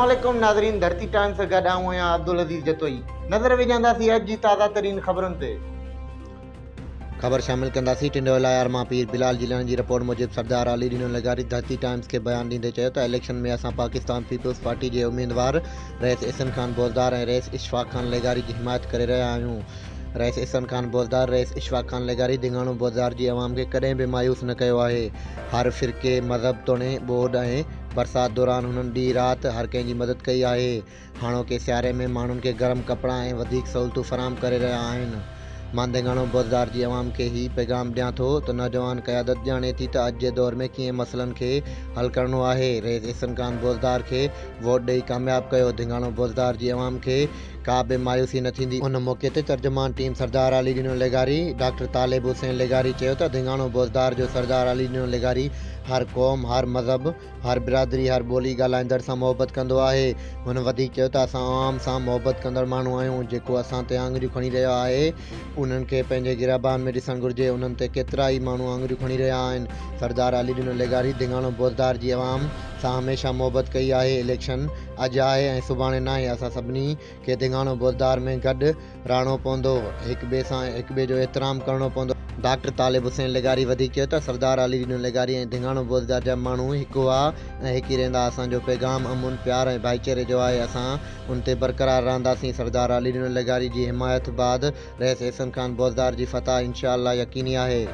السلام عليڪم ناظرين ڌرتي ٽائمز سان گڏ آئون آهيان عبدالعزيز جتوئي نظر وجهنداسين اڄ جي تازه ترين خبرن تي. خبر شامل ڪنداسين ٽنڊو الهيار مان پير بلال جيلاني جي رپورٽ موجب سردار علي ڏنو لغاري ڌرتي ٽائمز کي بيان ڏيندي چيو ته اليڪشن ۾ اسان پاڪستان پيپلز پارٽي جي اميدوار رئيس احسن خان بوزدار ۽ رئيس اشفاق خان لغاري جي حمايت ڪري رهيا آهيون رئيس احسن خان بوزدار رئيس اشفاق خان لغاري ڌڱاڻو بوزدار جي عوام کي ڪڏهن به مايوس نه ڪيو آهي هر فرقي مذهب توڻي ٻوڏ ۽ برسات دوران هنن ڏينهن رات هر ڪنهن جي مدد ڪئي آهي. هاڻوڪي سياري ۾ ماڻهن کي گرم ڪپڙا ۽ وڌيڪ سهولتون فراهم ڪري رهيا آهن. مان ڌڱاڻو بوزدار جي عوام کي هي پيغام ڏيان ٿو ته نوجوان قيادت ڄاڻي ٿي ته اڄ جي دور ۾ ڪيئن مسئلن کي حل ڪرڻو آهي. رئيس احسن خان بوزدار کي ووٽ ڏئي ڪامياب ڪيو. ڌڱاڻو بوزدار جي عوام کي ڪا به مايوسي نه ٿيندي. ان موقعي تي ترجمان ٽيم سردار علي ڏنو لغاري، ڊاڪٽر طالب حسين لغاري چيو ته ڌڱاڻو بوزدار جو سردار علي ڏنو لغاري هر قوم، هر مذهب، هر برادري، هر ٻولي ڳالهائيندڙ سان محبت ڪندو آهي. هن وڌيڪ چيو ته اسان عوام سان محبت ڪندڙ ماڻهو آهيون، جيڪو اسان تي آڱريون کڻي رهيو آهي، انهن کي پنهنجي گريبان ۾ ڏسڻ گهرجي، انهن تي ڪيترا ئي ماڻهو آڱريون کڻي رهيا آهن. سردار علي ڏنو لغاري ڌڱاڻو بوزدار جي عوام سان هميشه محبت ڪئي آهي، اليڪشن اڄ آهي ۽ سڀاڻي ناهي، اسان سڀني کي ڌڱاڻو بوزدار ۾ گڏ رهڻو پوندو، هڪ ٻئي سان هڪ ٻئي جو احترام ڪرڻو پوندو. ڊاڪٽر طالب حسين لغاري وڌيڪ چيو ته سردار علي ڏنو لغاري ۽ ڌڱاڻو بوزدار جا ماڻهو هڪ هئا ۽ هڪ ئي رهندا، اسان جو پيغام امن، پيار ۽ ڀائيچاري جو آهي، اسان ان تي برقرار رهنداسين، سردار علي ڏنو لغاري جي حمايت بعد رئيس احسن خان بوزدار جي فتح انشاء الله يقيني آهي.